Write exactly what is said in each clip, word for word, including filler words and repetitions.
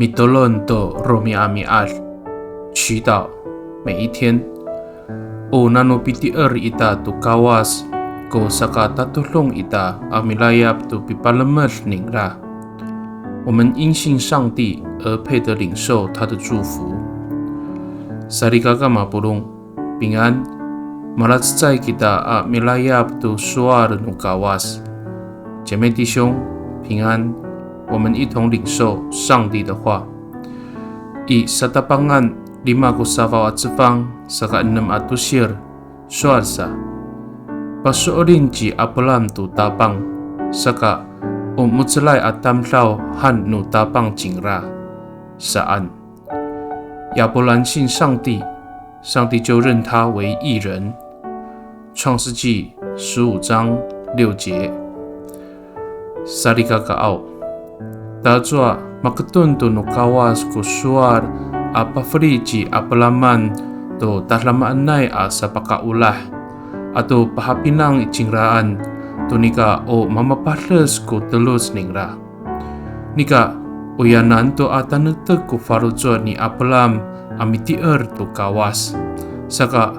Mitolon to romi'ami'ad, 祈祷每一天。O nano pitier ita to Kawas, ko sakatatodong ita a milayap to pipalemed ningra. 我们因信上帝而配得领受他的祝福。Salikaka mapolong, pingan, malacecay kita a milayap to sowal no Kawas. 姐妹弟兄，平安。我们一同领受上帝的话。I Satapangan lima ko safaw a cefang, saka enem a tosir, sowal sa. Paso'elin ci Aperam to Tapang, saka o mo^celay a tamdaw han no Tapang cingra, saan. 亚伯兰信上帝，上帝就认他为义人。创世纪十五章六节。Salikakaaw, tacowa maketon to no Kawas ko sowal a pafeli ci Apraman to tadamaanay a sapakaolah, ato pahapinang i cingraan to nika o mamapades ko teloc ningra. Nika, oyanan to a tanektek ko faloco' ni Apram a mitier to Kawas. Saka,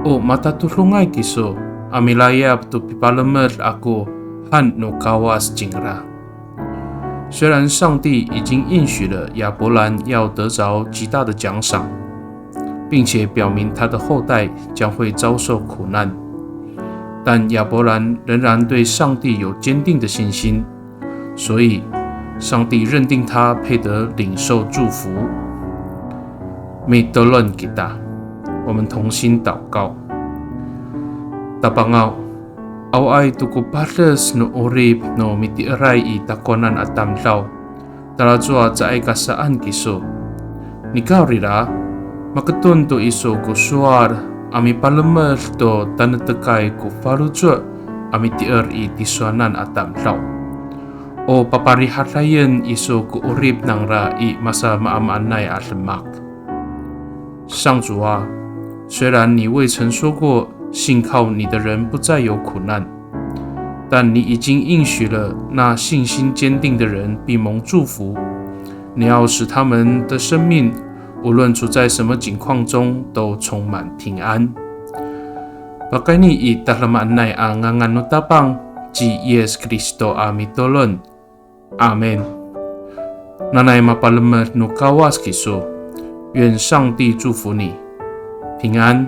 o matatodongay kiso a milayap to pipalemed ako han no Kawas cingra. 虽然上帝已经应许了亚伯兰要得着极大的奖赏，并且表明他的后代将会遭受苦难，但亚伯兰仍然对上帝有坚定的信心，所以上帝认定他配得领受祝福。Mitolon kita, 我们同心祷告。Tapangaw, awaay to ko pades no 'orip no mitieray i takowanan a tamdaw, talacowa caay ka saan kiso. Nikawrira, maketon to iso ko sowal a mipalemed to tanektekay ko faloco' a mitier i tisowanan a tamdaw. O paparihadayen iso ko 'orip nangra i masamaamaanay a demak. 上主啊，虽然你未曾说过信靠你的人不再有苦难，但你已经应许了，那信心坚定的人必蒙祝福。你要使他们的生命，无论处在什么境况中，都充满平安。Pakayni i tadamaanay a ngangan no Tapang, ci Yis Kristo a mitolon. Amin. Nanay mapalemed no Kawas kiso. 愿上帝祝福你，平安。